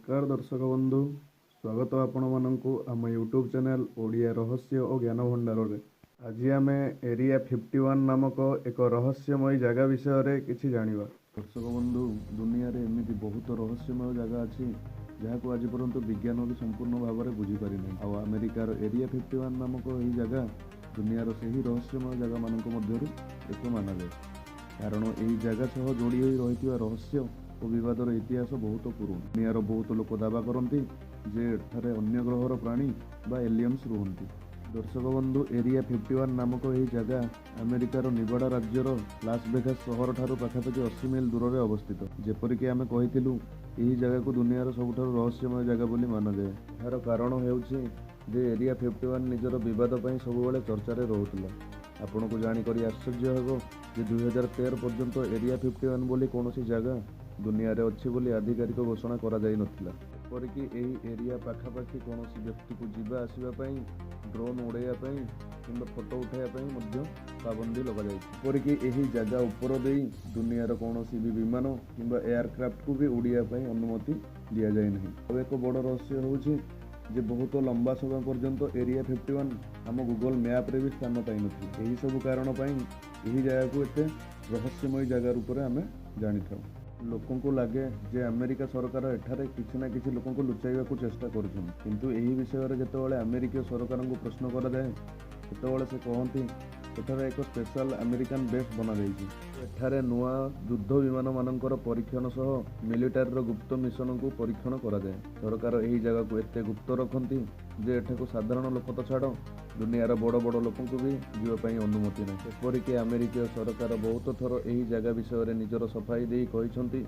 ନମସ୍କାର ଦର୍ଶକ ବନ୍ଧୁ, ସ୍ୱାଗତ ଆପଣମାନଙ୍କୁ ଆମ ୟୁଟ୍ୟୁବ୍ ଚ୍ୟାନେଲ୍ ଓଡ଼ିଆ ରହସ୍ୟ ଓ ଜ୍ଞାନ ଭଣ୍ଡାରରେ। ଆଜି ଆମେ ଏରିଆ 51 ନାମକ ଏକ ରହସ୍ୟମୟୀ ଜାଗା ବିଷୟରେ କିଛି ଜାଣିବା। ଦର୍ଶକ ବନ୍ଧୁ, ଦୁନିଆରେ ଏମିତି ବହୁତ ରହସ୍ୟମୟ ଜାଗା ଅଛି ଯାହାକୁ ଆଜି ପର୍ଯ୍ୟନ୍ତ ବିଜ୍ଞାନ ବି ସମ୍ପୂର୍ଣ୍ଣ ଭାବରେ ବୁଝିପାରିନାହିଁ। ଆଉ ଆମେରିକାର ଏରିଆ 51 ନାମକ ଏହି ଜାଗା ଦୁନିଆର ସେହି ରହସ୍ୟମୟ ଜାଗାମାନଙ୍କ ମଧ୍ୟରୁ ଏକ ମାନାଯାଏ। କାରଣ ଏହି ଜାଗା ସହ ଯୋଡ଼ି ହୋଇ ରହିଥିବା ରହସ୍ୟ ଓ ବିବାଦର ଇତିହାସ ବହୁତ ପୁରୁଣା। ଦୁନିଆର ବହୁତ ଲୋକ ଦାବା କରନ୍ତି ଯେ ଏଠାରେ ଅନ୍ୟ ଗ୍ରହର ପ୍ରାଣୀ ବା ଏଲିୟନ୍ସ ରୁହନ୍ତି। ଦର୍ଶକ ବନ୍ଧୁ, ଏରିଆ 51 ନାମକ ଏହି ଜାଗା ଆମେରିକାର ନିବାଡା ରାଜ୍ୟର ଲାସ୍ ଭେଗାସ୍ ସହରଠାରୁ ପାଖାପାଖି 80 ମାଇଲ ଦୂରରେ ଅବସ୍ଥିତ। ଯେପରିକି ଆମେ କହିଥିଲୁ, ଏହି ଜାଗାକୁ ଦୁନିଆର ସବୁଠାରୁ ରହସ୍ୟମୟ ଜାଗା ବୋଲି ମାନାଯାଏ। ଏହାର କାରଣ ହେଉଛି ଯେ ଏରିଆ 51 ନିଜର ବିବାଦ ପାଇଁ ସବୁବେଳେ ଚର୍ଚ୍ଚାରେ ରହୁଥିଲା। ଆପଣଙ୍କୁ ଜାଣିକରି ଆଶ୍ଚର୍ଯ୍ୟ ହେବ ଯେ 2013 ପର୍ଯ୍ୟନ୍ତ ଏରିଆ 51 ବୋଲି କୌଣସି ଜାଗା ଦୁନିଆରେ ଅଛି ବୋଲି ଆଧିକାରିକ ଘୋଷଣା କରାଯାଇନଥିଲା। ଏପରିକି ଏହି ଏରିଆ ପାଖାପାଖି କୌଣସି ବ୍ୟକ୍ତିକୁ ଯିବା ଆସିବା ପାଇଁ, ଡ୍ରୋନ୍ ଉଡ଼ାଇବା ପାଇଁ କିମ୍ବା ଫଟୋ ଉଠାଇବା ପାଇଁ ମଧ୍ୟ ପାବନ୍ଦି ଲଗାଯାଇଛି। ଏପରିକି ଏହି ଜାଗା ଉପର ଦେଇ ଦୁନିଆର କୌଣସି ବି ବିମାନ କିମ୍ବା ଏୟାରକ୍ରାଫ୍ଟକୁ ବି ଉଡ଼ିବା ପାଇଁ ଅନୁମତି ଦିଆଯାଇ ନାହିଁ। ଆଉ ଏକ ବଡ଼ ରହସ୍ୟ ହେଉଛି ଯେ ବହୁତ ଲମ୍ବା ସମୟ ପର୍ଯ୍ୟନ୍ତ ଏରିଆ 51 ଆମ ଗୁଗଲ ମ୍ୟାପ୍ରେ ବି ସ୍ଥାନ ପାଇନଥିଲା। ଏହିସବୁ କାରଣ ପାଇଁ ଏହି ଜାଗାକୁ ଏତେ ରହସ୍ୟମୟୀ ଜାଗା ରୂପରେ ଆମେ ଜାଣିଥାଉ। ଲୋକଙ୍କୁ ଲାଗେ ଯେ ଆମେରିକା ସରକାର ଏଠାରେ କିଛି ନା କିଛି ଲୋକଙ୍କୁ ଲୁଚାଇବାକୁ ଚେଷ୍ଟା କରୁଛନ୍ତି। କିନ୍ତୁ ଏହି ବିଷୟରେ ଯେତେବେଳେ ଆମେରିକୀୟ ସରକାରଙ୍କୁ ପ୍ରଶ୍ନ କରାଯାଏ, ସେତେବେଳେ ସେ କହନ୍ତି ସେଠାରେ ଏକ ସ୍ପେଶାଲ ଆମେରିକାନ ବେସ୍ ବନାଯାଇଛି। ଏଠାରେ ନୂଆ ଯୁଦ୍ଧ ବିମାନମାନଙ୍କର ପରୀକ୍ଷଣ ସହ ମିଲିଟାରୀର ଗୁପ୍ତ ମିଶନକୁ ପରୀକ୍ଷଣ କରାଯାଏ। ସରକାର ଏହି ଜାଗାକୁ ଏତେ ଗୁପ୍ତ ରଖନ୍ତି ଯେ ଏଠାକୁ ସାଧାରଣ ଲୋକ ତ ଛାଡ଼, ଦୁନିଆର ବଡ଼ ବଡ଼ ଲୋକଙ୍କୁ ବି ଯିବା ପାଇଁ ଅନୁମତି ନାହିଁ। ଏପରିକି ଆମେରିକୀୟ ସରକାର ବହୁତ ଥର ଏହି ଜାଗା ବିଷୟରେ ନିଜର ସଫାଇ ଦେଇ କହିଛନ୍ତି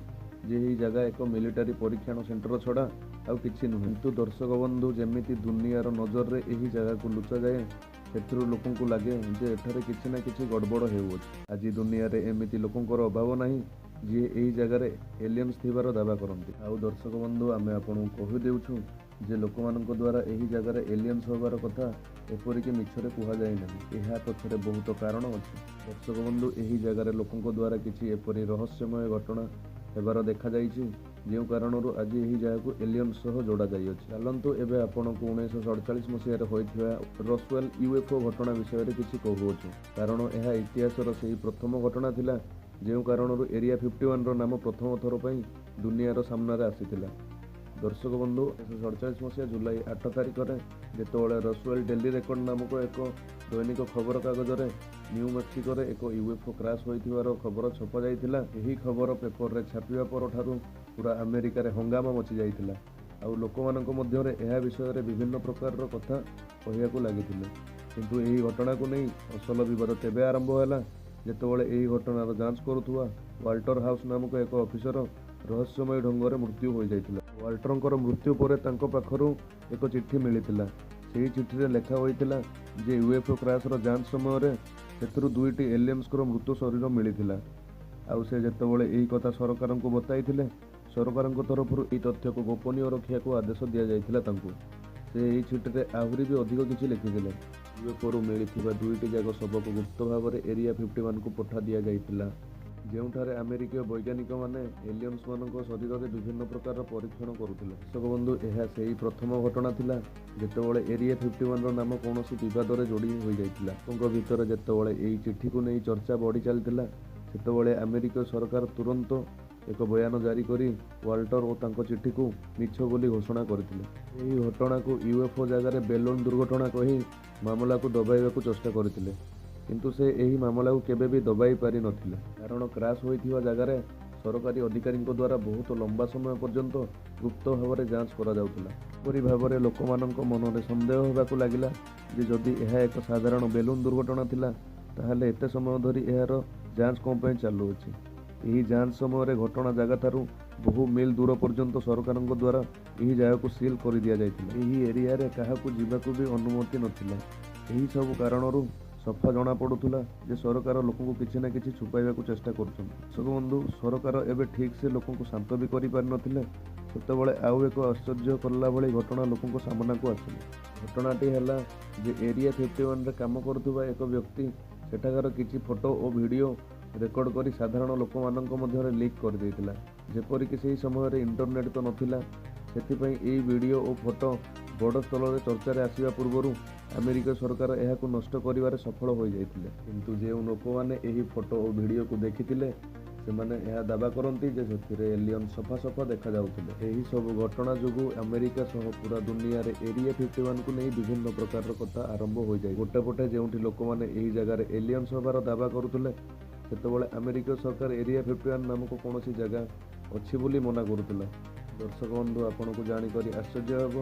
ଯେ ଏହି ଜାଗା ଏକ ମିଲିଟାରୀ ପରୀକ୍ଷଣ ସେଣ୍ଟର ଛଡ଼ା ଆଉ କିଛି ନୁହେଁ। କିନ୍ତୁ ଦର୍ଶକ ବନ୍ଧୁ, ଯେମିତି ଦୁନିଆର ନଜରରେ ଏହି ଜାଗାକୁ ଲୁଚାଯାଏ, ସେଥିରୁ ଲୋକଙ୍କୁ ଲାଗେ ଯେ ଏଠାରେ କିଛି ନା କିଛି ଗଡ଼ବଡ଼ ହେଉଅଛି। ଆଜି ଦୁନିଆରେ ଏମିତି ଲୋକଙ୍କର ଅଭାବ ନାହିଁ ଯିଏ ଏହି ଜାଗାରେ ଏଲିୟନ୍ସ ଥିବାର ଦାବା କରନ୍ତି। ଆଉ ଦର୍ଶକ ବନ୍ଧୁ, ଆମେ ଆପଣଙ୍କୁ କହିଦେଉଛୁ ଯେ ଲୋକମାନଙ୍କ ଦ୍ୱାରା ଏହି ଜାଗାରେ ଏଲିୟନ୍ସ ହେବାର କଥା ଏପରିକି ମିଛରେ କୁହାଯାଇ ନାହିଁ। ଏହା ପଛରେ ବହୁତ କାରଣ ଅଛି। ଦର୍ଶକ ବନ୍ଧୁ, ଏହି ଜାଗାରେ ଲୋକଙ୍କ ଦ୍ୱାରା କିଛି ଏପରି ରହସ୍ୟମୟ ଘଟଣା ହେବାର ଦେଖାଯାଇଛି, ଯେଉଁ କାରଣରୁ ଆଜି ଏହି ଜାଗାକୁ ଏଲିୟନ୍ସ ସହ ଯୋଡ଼ା ଯାଇଅଛି। ଚାଲନ୍ତୁ ଏବେ ଆପଣଙ୍କୁ 1947 ମସିହାରେ ହୋଇଥିବା ରସୱେଲ୍ ୟୁଏଫ୍ଓ ଘଟଣା ବିଷୟରେ କିଛି କହୁଅଛୁ। କାରଣ ଏହା ଇତିହାସର ସେହି ପ୍ରଥମ ଘଟଣା ଥିଲା ଯେଉଁ କାରଣରୁ ଏରିଆ 51ର ନାମ ପ୍ରଥମ ଥର ପାଇଁ ଦୁନିଆର ସାମ୍ନାରେ ଆସିଥିଲା। ଦର୍ଶକ ବନ୍ଧୁ, 1947 ମସିହା ଜୁଲାଇ 8 ତାରିଖରେ ଯେତେବେଳେ ରସୱେଲ୍ ଡେଲି ରେକର୍ଡ ନାମକ ଏକ ଦୈନିକ ଖବରକାଗଜରେ ନ୍ୟୁ ମେକ୍ସିକୋରେ ଏକ ୟୁଏଫ୍ଓ କ୍ରାସ୍ ହୋଇଥିବାର ଖବର ଛପାଯାଇଥିଲା, ଏହି ଖବର ପେପରରେ ଛାପିବା ପରଠାରୁ ପୁରା ଆମେରିକାରେ ହଙ୍ଗାମା ମଚି ଯାଇଥିଲା। ଆଉ ଲୋକମାନଙ୍କ ମଧ୍ୟରେ ଏହା ବିଷୟରେ ବିଭିନ୍ନ ପ୍ରକାରର କଥା କହିବାକୁ ଲାଗିଥିଲେ। କିନ୍ତୁ ଏହି ଘଟଣାକୁ ନେଇ ଅସଲ ବିବାଦ ତେବେ ଆରମ୍ଭ ହେଲା ଯେତେବେଳେ ଏହି ଘଟଣାର ଯାଞ୍ଚ କରୁଥିବା ୱାଲ୍ଟର ହାଉସ୍ ନାମକ ଏକ ଅଫିସର ରହସ୍ୟମୟ ଢଙ୍ଗରେ ମୃତ୍ୟୁ ହୋଇଯାଇଥିଲା। ୱାଲ୍ଟରଙ୍କର ମୃତ୍ୟୁ ପରେ ତାଙ୍କ ପାଖରୁ ଏକ ଚିଠି ମିଳିଥିଲା। ସେହି ଚିଠିରେ ଲେଖା ହୋଇଥିଲା ଯେ ୟୁଏଫ୍ଓ କ୍ରାସ୍ର ଯାଞ୍ଚ ସମୟରେ ସେଥିରୁ 2ଟି ଏଲିୟନ୍ସଙ୍କର ମୃତ ଶରୀର ମିଳିଥିଲା। ଆଉ ସେ ଯେତେବେଳେ ଏହି କଥା ସରକାରଙ୍କୁ ବତାଇଥିଲେ, ସରକାରଙ୍କ ତରଫରୁ ଏହି ତଥ୍ୟକୁ ଗୋପନୀୟ ରଖିବାକୁ ଆଦେଶ ଦିଆଯାଇଥିଲା ତାଙ୍କୁ। ସେ ଏହି ଚିଠିରେ ଆହୁରି ବି ଅଧିକ କିଛି ଲେଖିଥିଲେ। ୟୁଏଫ୍ଓରୁ ମିଳିଥିବା 2ଟି ଯାକ ଶବକୁ ଗୁପ୍ତ ଭାବରେ ଏରିଆ 51କୁ ପଠା ଦିଆଯାଇଥିଲା, ଯେଉଁଠାରେ ଆମେରିକୀୟ ବୈଜ୍ଞାନିକମାନେ ଏଲିୟନ୍ସମାନଙ୍କ ଶରୀରରେ ବିଭିନ୍ନ ପ୍ରକାରର ପରୀକ୍ଷଣ କରୁଥିଲେ। ଦର୍ଶକ ବନ୍ଧୁ, ଏହା ସେହି ପ୍ରଥମ ଘଟଣା ଥିଲା ଯେତେବେଳେ ଏରିଆ 51ର ନାମ କୌଣସି ବିବାଦରେ ଯୋଡ଼ି ହୋଇଯାଇଥିଲା। ଲୋକଙ୍କ ଭିତରେ ଯେତେବେଳେ ଏହି ଚିଠିକୁ ନେଇ ଚର୍ଚ୍ଚା ବଢ଼ି ଚାଲିଥିଲା, ସେତେବେଳେ ଆମେରିକୀୟ ସରକାର ତୁରନ୍ତ ଏକ ବୟାନ ଜାରି କରି ୱାଲ୍ଟର ଓ ତାଙ୍କ ଚିଠିକୁ ମିଛ ବୋଲି ଘୋଷଣା କରିଥିଲେ। ଏହି ଘଟଣାକୁ ୟୁଏଫ୍ଓ ଜାଗାରେ ବେଲୁନ୍ ଦୁର୍ଘଟଣା କହି ମାମଲାକୁ ଦବାଇବାକୁ ଚେଷ୍ଟା କରିଥିଲେ। କିନ୍ତୁ ସେ ଏହି ମାମଲାକୁ କେବେ ବି ଦବାଇ ପାରିନଥିଲେ। କାରଣ କ୍ରାସ୍ ହୋଇଥିବା ଜାଗାରେ ସରକାରୀ ଅଧିକାରୀଙ୍କ ଦ୍ୱାରା ବହୁତ ଲମ୍ବା ସମୟ ପର୍ଯ୍ୟନ୍ତ ଗୁପ୍ତ ଭାବରେ ଯାଞ୍ଚ କରାଯାଉଥିଲା। ଏପରି ଭାବରେ ଲୋକମାନଙ୍କ ମନରେ ସନ୍ଦେହ ହେବାକୁ ଲାଗିଲା ଯେ ଯଦି ଏହା ଏକ ସାଧାରଣ ବେଲୁନ୍ ଦୁର୍ଘଟଣା ଥିଲା, ତାହେଲେ ଏତେ ସମୟ ଧରି ଏହାର ଯାଞ୍ଚ କ'ଣ ପାଇଁ ଚାଲୁଅଛି? ଏହି ଯାଞ୍ଚ ସମୟରେ ଘଟଣା ଜାଗାଠାରୁ ବହୁ ମିଲ୍ ଦୂର ପର୍ଯ୍ୟନ୍ତ ସରକାରଙ୍କ ଦ୍ୱାରା ଏହି ଜାଗାକୁ ସିଲ୍ କରିଦିଆଯାଇଥିଲା। ଏହି ଏରିଆରେ କାହାକୁ ଯିବାକୁ ବି ଅନୁମତି ନଥିଲା। ଏହି ସବୁ କାରଣରୁ ସଫା ଜଣାପଡ଼ୁଥିଲା ଯେ ସରକାର ଲୋକଙ୍କୁ କିଛି ନା କିଛି ଛୁପାଇବାକୁ ଚେଷ୍ଟା କରୁଛନ୍ତି। ଦର୍ଶକ ବନ୍ଧୁ, ସରକାର ଏବେ ଠିକ୍ ସେ ଲୋକଙ୍କୁ ଶାନ୍ତ ବି କରିପାରିନଥିଲେ, ସେତେବେଳେ ଆଉ ଏକ ଆଶ୍ଚର୍ଯ୍ୟ କଲା ଭଳି ଘଟଣା ଲୋକଙ୍କ ସାମ୍ନାକୁ ଆସିଲା। ଘଟଣାଟି ହେଲା ଯେ ଏରିଆ 51ରେ କାମ କରୁଥିବା ଏକ ବ୍ୟକ୍ତି ସେଠାକାର କିଛି ଫଟୋ ଓ ଭିଡ଼ିଓ ରେକର୍ଡ କରି ସାଧାରଣ ଲୋକମାନଙ୍କ ମଧ୍ୟରେ ଲିକ୍ କରିଦେଇଥିଲା। ଯେପରିକି ସେହି ସମୟରେ ଇଣ୍ଟରନେଟ୍ ତ ନଥିଲା, ସେଥିପାଇଁ ଏହି ଭିଡିଓ ଓ ଫଟୋ ବଡ଼ ସ୍ତରରେ ଚର୍ଚ୍ଚାରେ ଆସିବା ପୂର୍ବରୁ ଆମେରିକୀୟ ସରକାର ଏହାକୁ ନଷ୍ଟ କରିବାରେ ସଫଳ ହୋଇଯାଇଥିଲେ। କିନ୍ତୁ ଯେଉଁ ଲୋକମାନେ ଏହି ଫଟୋ ଓ ଭିଡିଓକୁ ଦେଖିଥିଲେ, ସେମାନେ ଏହା ଦାବା କରନ୍ତି ଯେ ସେଥିରେ ଏଲିୟନ ସଫା ସଫା ଦେଖାଯାଉଥିଲେ। ଏହି ସବୁ ଘଟଣା ଯୋଗୁଁ ଆମେରିକା ସହ ପୁରା ଦୁନିଆରେ ଏରିଆ 51କୁ ନେଇ ବିଭିନ୍ନ ପ୍ରକାରର କଥା ଆରମ୍ଭ ହୋଇଯାଏ। ଗୋଟେ ପଟେ ଯେଉଁଠି ଲୋକମାନେ ଏହି ଜାଗାରେ ଏଲିୟନ୍ସ ହେବାର ଦାବା କରୁଥିଲେ, ସେତେବେଳେ ଆମେରିକୀୟ ସରକାର ଏରିଆ 51 ନାମକ କୌଣସି ଜାଗା ଅଛି ବୋଲି ମନା କରୁଥିଲା। ଦର୍ଶକ ବନ୍ଧୁ, ଆପଣଙ୍କୁ ଜାଣିକରି ଆଶ୍ଚର୍ଯ୍ୟ ହେବ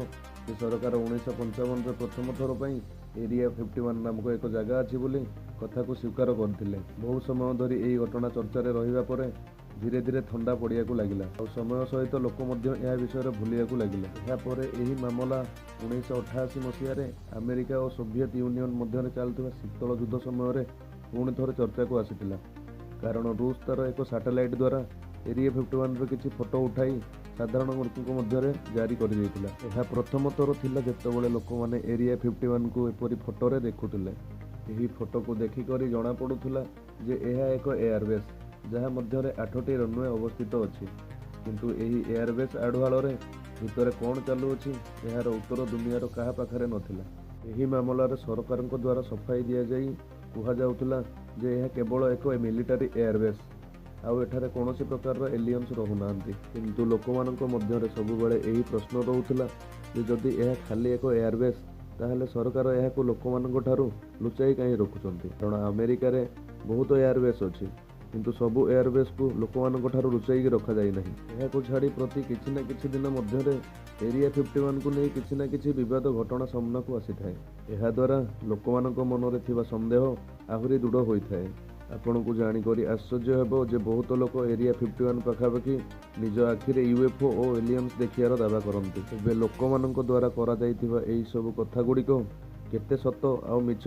ଯେ ସରକାର 1955ରେ ପ୍ରଥମ ଥର ପାଇଁ ଏରିଆ 51 ନାମକ ଏକ ଜାଗା ଅଛି ବୋଲି କଥାକୁ ସ୍ୱୀକାର କରିଥିଲେ। ବହୁ ସମୟ ଧରି ଏହି ଘଟଣା ଚର୍ଚ୍ଚାରେ ରହିବା ପରେ ଧୀରେ ଧୀରେ ଥଣ୍ଡା ପଡ଼ିବାକୁ ଲାଗିଲା, ଆଉ ସମୟ ସହିତ ଲୋକ ମଧ୍ୟ ଏହା ବିଷୟରେ ଭୁଲିବାକୁ ଲାଗିଲେ। ଏହାପରେ ଏହି ମାମଲା 1988 ମସିହାରେ ଆମେରିକା ଓ ସୋଭିଏତ ୟୁନିୟନ ମଧ୍ୟରେ ଚାଲିଥିବା ଶୀତଳ ଯୁଦ୍ଧ ସମୟରେ ପୁଣି ଥରେ ଚର୍ଚ୍ଚାକୁ ଆସିଥିଲା, କାରଣ ରୁଷ ତାର ଏକ ସାଟେଲାଇଟ୍ ଦ୍ୱାରା ଏରିଆ 51ର କିଛି ଫଟୋ ଉଠାଇ ସାଧାରଣ ଲୋକଙ୍କ ମଧ୍ୟରେ ଜାରି କରିଦେଇଥିଲା। ଏହା ପ୍ରଥମ ଥର ଥିଲା ଯେତେବେଳେ ଲୋକମାନେ ଏରିଆ 51କୁ ଏପରି ଫଟୋରେ ଦେଖୁଥିଲେ। ଏହି ଫଟୋକୁ ଦେଖିକରି ଜଣାପଡ଼ୁଥିଲା ଯେ ଏହା ଏକ ଏୟାରବେସ୍, ଯାହା ମଧ୍ୟରେ 8ଟି ରନୱେ ଅବସ୍ଥିତ ଅଛି। କିନ୍ତୁ ଏହି ଏୟାରବେସ୍ ଆଢୁଆଳରେ ଭିତରେ କ'ଣ ଚାଲୁଅଛି, ଏହାର ଉତ୍ତର ଦୁନିଆର କାହା ପାଖରେ ନଥିଲା। ଏହି ମାମଲାରେ ସରକାରଙ୍କ ଦ୍ୱାରା ସଫାଇ ଦିଆଯାଇ କୁହାଯାଉଥିଲା ଯେ ଏହା କେବଳ ଏକ ମିଲିଟାରୀ ଏୟାରବେସ୍, ଆଉ ଏଠାରେ କୌଣସି ପ୍ରକାରର ଏଲିୟନ୍ସ ରହୁନାହାନ୍ତି। କିନ୍ତୁ ଲୋକମାନଙ୍କ ମଧ୍ୟରେ ସବୁବେଳେ ଏହି ପ୍ରଶ୍ନ ରହୁଥିଲା ଯେ ଯଦି ଏହା ଖାଲି ଏକ ଏୟାରବେସ୍, ତାହେଲେ ସରକାର ଏହାକୁ ଲୋକମାନଙ୍କ ଠାରୁ ଲୁଚାଇ କାହିଁ ରଖୁଛନ୍ତି? କାରଣ ଆମେରିକାରେ ବହୁତ ଏୟାରବେସ୍ ଅଛି, କିନ୍ତୁ ସବୁ ଏୟାରବେସ୍କୁ ଲୋକମାନଙ୍କ ଠାରୁ ଲୁଚାଇକି ରଖାଯାଇନାହିଁ। ଏହାକୁ ଛାଡ଼ି ପ୍ରତି କିଛି ନା କିଛି ଦିନ ମଧ୍ୟରେ ଏରିଆ 51କୁ ନେଇ କିଛି ନା କିଛି ବିବାଦ ଘଟଣା ସାମ୍ନାକୁ ଆସିଥାଏ। ଏହାଦ୍ୱାରା ଲୋକମାନଙ୍କ ମନରେ ଥିବା ସନ୍ଦେହ ଆହୁରି ଦୃଢ଼ ହୋଇଥାଏ। ଆପଣଙ୍କୁ ଜାଣିକରି ଆଶ୍ଚର୍ଯ୍ୟ ହେବ ଯେ ବହୁତ ଲୋକ ଏରିଆ 51 ପାଖାପାଖି ନିଜ ଆଖିରେ ୟୁଏଫଓ ଓ ଏଲିୟନ୍ସ ଦେଖିବାର ଦାବା କରନ୍ତି। ତେବେ ଲୋକମାନଙ୍କ ଦ୍ୱାରା କରାଯାଇଥିବା ଏହି ସବୁ କଥା ଗୁଡ଼ିକ କେତେ ସତ ଆଉ ମିଛ,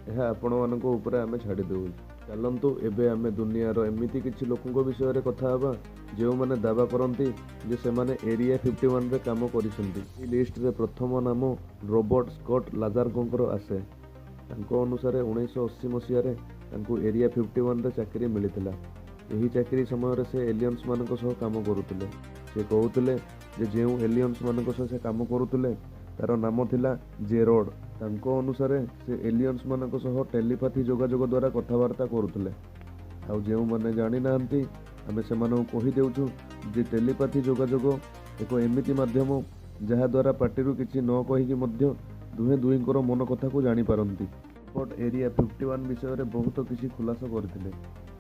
ଏହା ଆପଣମାନଙ୍କ ଉପରେ ଆମେ ଛାଡ଼ି ଦେଉଛୁ। ଚାଲନ୍ତୁ ଏବେ ଆମେ ଦୁନିଆର ଏମିତି କିଛି ଲୋକଙ୍କ ବିଷୟରେ କଥା ହେବା, ଯେଉଁମାନେ ଦାବା କରନ୍ତି ଯେ ସେମାନେ ଏରିଆ 51ରେ କାମ କରିଛନ୍ତି। ଏହି ଲିଷ୍ଟରେ ପ୍ରଥମ ନାମ ରୋବର୍ଟ ସ୍କଟ୍ ଲାଜାର୍କଙ୍କର ଆସେ। ତାଙ୍କ ଅନୁସାରେ 1980 ମସିହାରେ ତାଙ୍କୁ ଏରିଆ 51ରେ ଚାକିରି ମିଳିଥିଲା। ଏହି ଚାକିରି ସମୟରେ ସେ ଏଲିୟନ୍ସମାନଙ୍କ ସହ କାମ କରୁଥିଲେ। ସେ କହୁଥିଲେ ଯେ ଯେଉଁ ଏଲିୟନ୍ସମାନଙ୍କ ସହ ସେ କାମ କରୁଥିଲେ, ତାର ନାମ ଥିଲା ଜେରୋଡ। ତାଙ୍କ ଅନୁସାରେ ସେ ଏଲିୟନ୍ସମାନଙ୍କ ସହ ଟେଲିପାଥି ଯୋଗାଯୋଗ ଦ୍ୱାରା କଥାବାର୍ତ୍ତା କରୁଥିଲେ। ଆଉ ଯେଉଁମାନେ ଜାଣିନାହାନ୍ତି, ଆମେ ସେମାନଙ୍କୁ କହିଦେଉଛୁ ଯେ ଟେଲିପାଥି ଯୋଗାଯୋଗ ଏକ ଏମିତି ମାଧ୍ୟମ ଯାହାଦ୍ୱାରା ପାଟିରୁ କିଛି ନ କହିକି ମଧ୍ୟ ଦୁହେଁ ଦୁହିଁଙ୍କର ମନ କଥାକୁ ଜାଣିପାରନ୍ତି। ରବର୍ଟ ଏରିଆ 51 ବିଷୟରେ ବହୁତ କିଛି ଖୁଲାସା କରିଥିଲେ,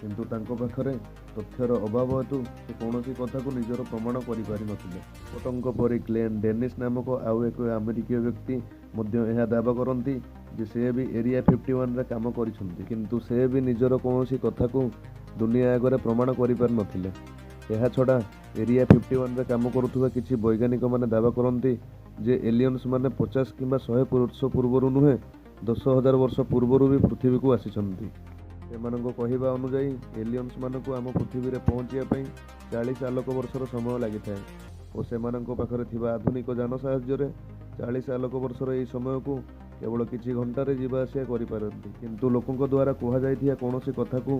କିନ୍ତୁ ତାଙ୍କ ପାଖରେ ତଥ୍ୟର ଅଭାବ ହେତୁ ସେ କୌଣସି କଥାକୁ ନିଜର ପ୍ରମାଣ କରିପାରିନଥିଲେ। ରବର୍ଟଙ୍କ ପରି ଗ୍ଲେନ୍ ଡେନିସ୍ ନାମକ ଆଉ ଏକ ଆମେରିକୀୟ ବ୍ୟକ୍ତି ମଧ୍ୟ ଏହା ଦାବା କରନ୍ତି ଯେ ସେ ବି ଏରିଆ 51ରେ କାମ କରିଛନ୍ତି, କିନ୍ତୁ ସେ ବି ନିଜର କୌଣସି କଥାକୁ ଦୁନିଆ ଆଗରେ ପ୍ରମାଣ କରିପାରିନଥିଲେ। ଏହାଛଡ଼ା ଏରିଆ 51ରେ କାମ କରୁଥିବା କିଛି ବୈଜ୍ଞାନିକମାନେ ଦାବା କରନ୍ତି ଯେ ଏଲିୟନ୍ସମାନେ 50 କିମ୍ବା 100 ବର୍ଷ ପୂର୍ବରୁ ନୁହେଁ, 10,000 ବର୍ଷ ପୂର୍ବରୁ ବି ପୃଥିବୀକୁ ଆସିଛନ୍ତି। ସେମାନଙ୍କ କହିବା ଅନୁଯାୟୀ ଏଲିୟନ୍ସମାନଙ୍କୁ ଆମ ପୃଥିବୀରେ ପହଞ୍ଚିବା ପାଇଁ 40 ଆଲୋକ ବର୍ଷର ସମୟ ଲାଗିଥାଏ ଓ ସେମାନଙ୍କ ପାଖରେ ଥିବା ଆଧୁନିକ ଯାନ ସାହାଯ୍ୟରେ 40 ଆଲୋକ ବର୍ଷର ଏହି ସମୟକୁ କେବଳ କିଛି ଘଣ୍ଟାରେ ଯିବା ଆସିବା କରିପାରନ୍ତି। କିନ୍ତୁ ଲୋକଙ୍କ ଦ୍ୱାରା କୁହାଯାଇଥିବା କୌଣସି କଥାକୁ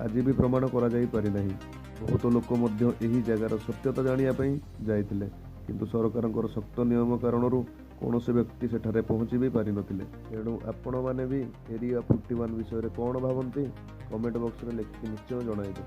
ଆଜି ବି ପ୍ରମାଣ କରାଯାଇପାରିନାହିଁ। ବହୁତ ଲୋକ ମଧ୍ୟ ଏହି ଜାଗାର ସତ୍ୟତା ଜାଣିବା ପାଇଁ ଯାଇଥିଲେ, କିନ୍ତୁ ସରକାରଙ୍କର ଶକ୍ତ ନିୟମ କାରଣରୁ କୌଣସି ବ୍ୟକ୍ତି ସେଠାରେ ପହଞ୍ଚି ବି ପାରିନଥିଲେ। ତେଣୁ ଆପଣମାନେ ବି ଏରିଆ 51 ବିଷୟରେ କ'ଣ ଭାବନ୍ତି, କମେଣ୍ଟ ବକ୍ସରେ ଲେଖିକି ନିଶ୍ଚୟ ଜଣାଇବେ।